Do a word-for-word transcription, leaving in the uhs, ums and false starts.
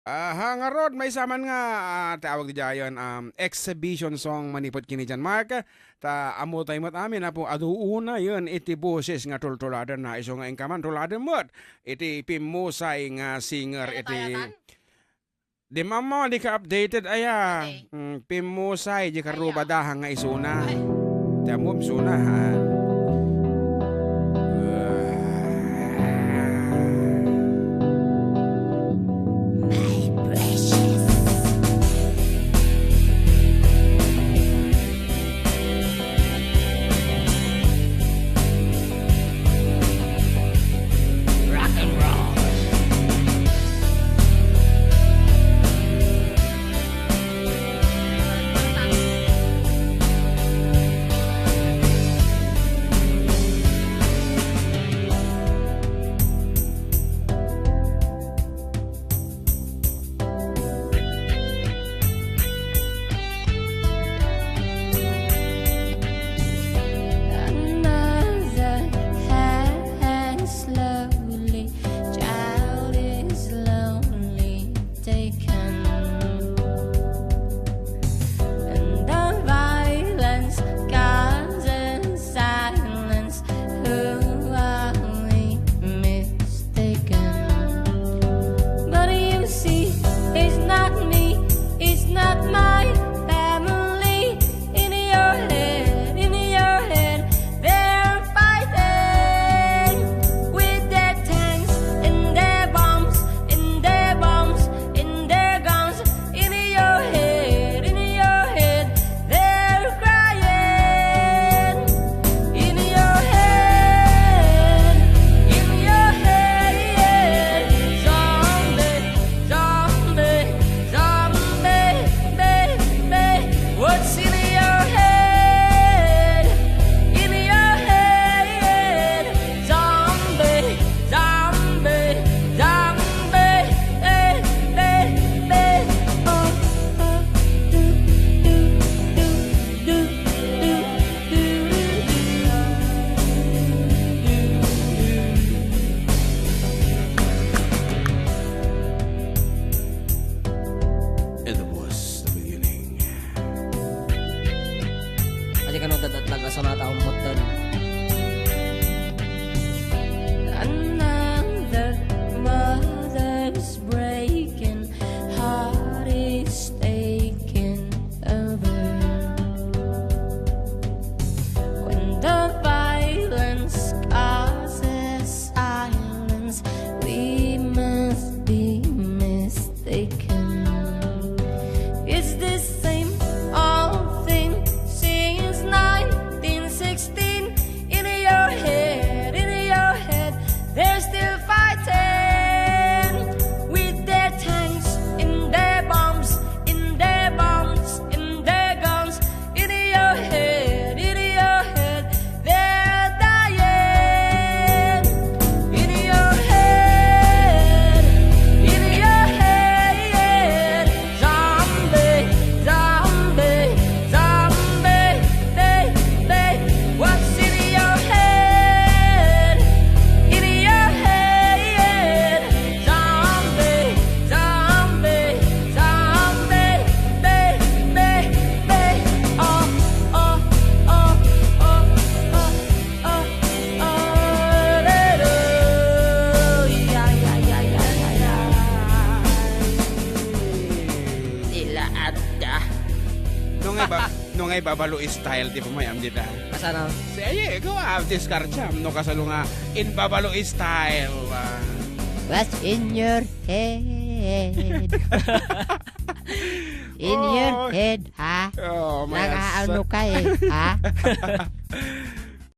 Aha, ngarud, maysa man nga, ah, ti awag diay, um, exhibition song manipud kini John Mark. Ta ammo tayo met amin, apo, adu unayen iti boses nga tultuladen na isu nga inka man tuladen met iti pimmusay nga singer iti Kayatan? Di mammo, di ka updated, aya. Okay. Mm, pimmusay, di ka Aya. Rubadahan nga isuna. Ay. Ti ammom suna, ha? My precious. Rock and roll. Another hand slowly, child is lonely taken. And the violence causes silence. Who are we mistaken? But you see, it's not me, it's not my family. In your head, in your head, they're fighting with their tanks and their bombs and their bombs and their guns. In your head, in your head, they're crying. In your head, in your head, yeah. Zombie, zombie, zombie, baby. What's in your head? In your head, zombie, zombie, zombie, eh, eh, eh. Oh, oh, do, do, do, do, do, do, do, do. It was the beginning. Adi kano dadatlag a sonata ummotten. Another mother's breaking heart is taking over. When the violence causes silence, we must be mistaken. It's the same old thing since nineteen sixteen. In your head, in your head, they're still fighting with their tanks, in their bombs, in their bombs, in their guns. In your head, in your head, they're dying. In your head, in your head, zombie, zombie, zombie, baby. What's in your head? In your head, zombie, zombie, zombie, baby. Oh, oh, oh, oh, oh, oh, oh, re, re. Ya, ya, ya, ya, ya, ya. Sila adda. No nga iba-, no nga ibabalu style, di ba, may amdita? Kasano? Si, ay, eh, go, ah, diskartiam, no, kasalo nga, in babalu style, ah. What's in your head? In your Oh. head, ha? Oh, may Nakaano asa- ka eh, ha?